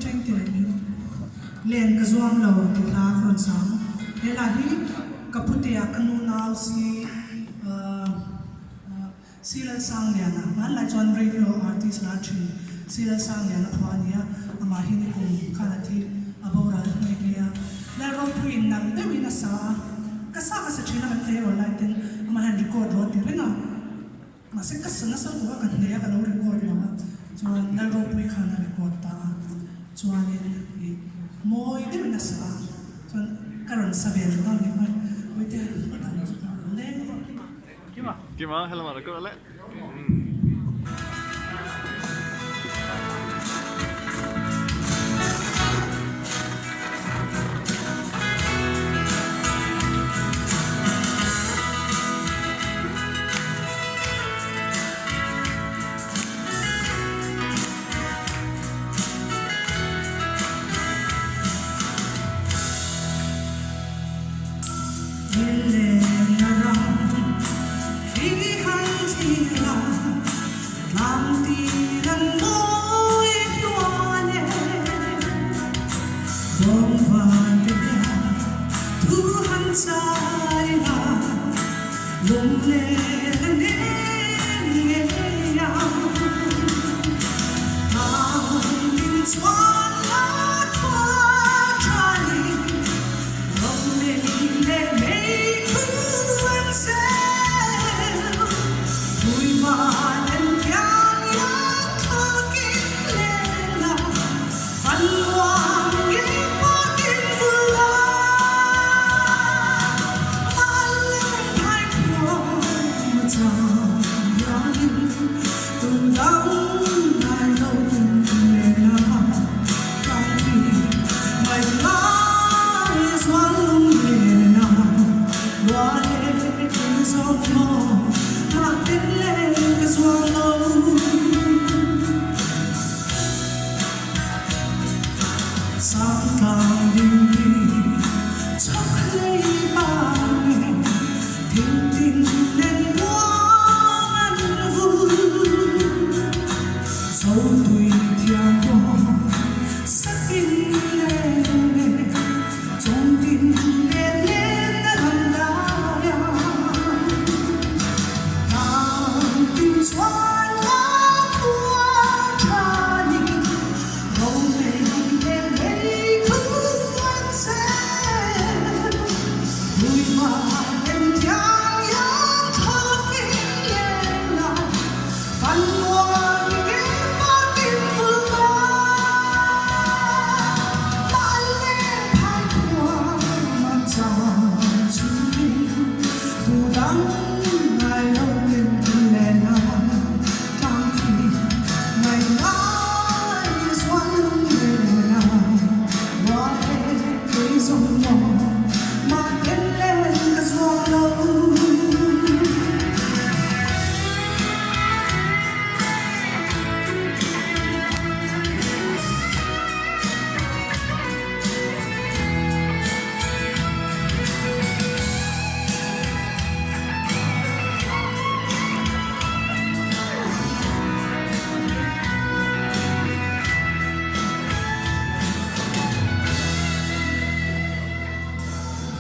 Teng ti reng in len ka zuam lo ti hla ka rawn sang. He hla hi ka putea ka nu nau si Si Lalsangliana, hmanlai chuan radio artist la thin Si Lalsangliana phuah a ni a, amah hi nikum khan a thi a boral nghe nghe a. Lalropuiin nalh deuhin a sa a, ka sa ka sa thin a kan tleirawl lai ten amah hian record rawh a ti reng a, mahse ka sa nasa lutuk a ka hne a ka lo record lo a, chuan Lalropui khan a record ta a, chuanin ih mawi deuhin a sa a, chuan ka rawn sa ve ringawt a ni kha, Puitea a dang chu ka rawn leng rawh. Kima. Kima, helama record ale.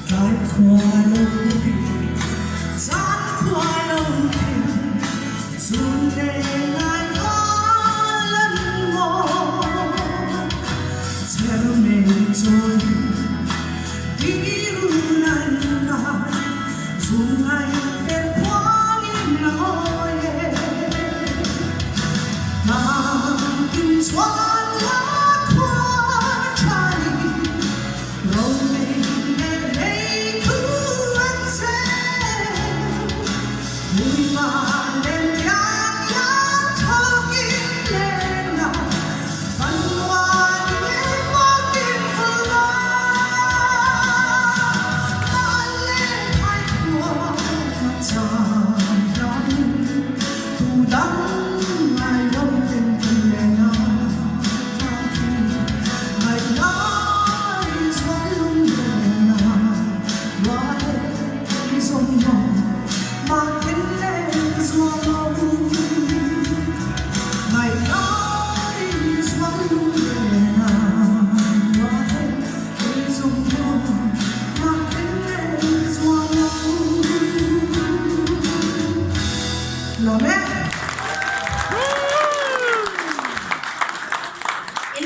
Tlai khua lo hui.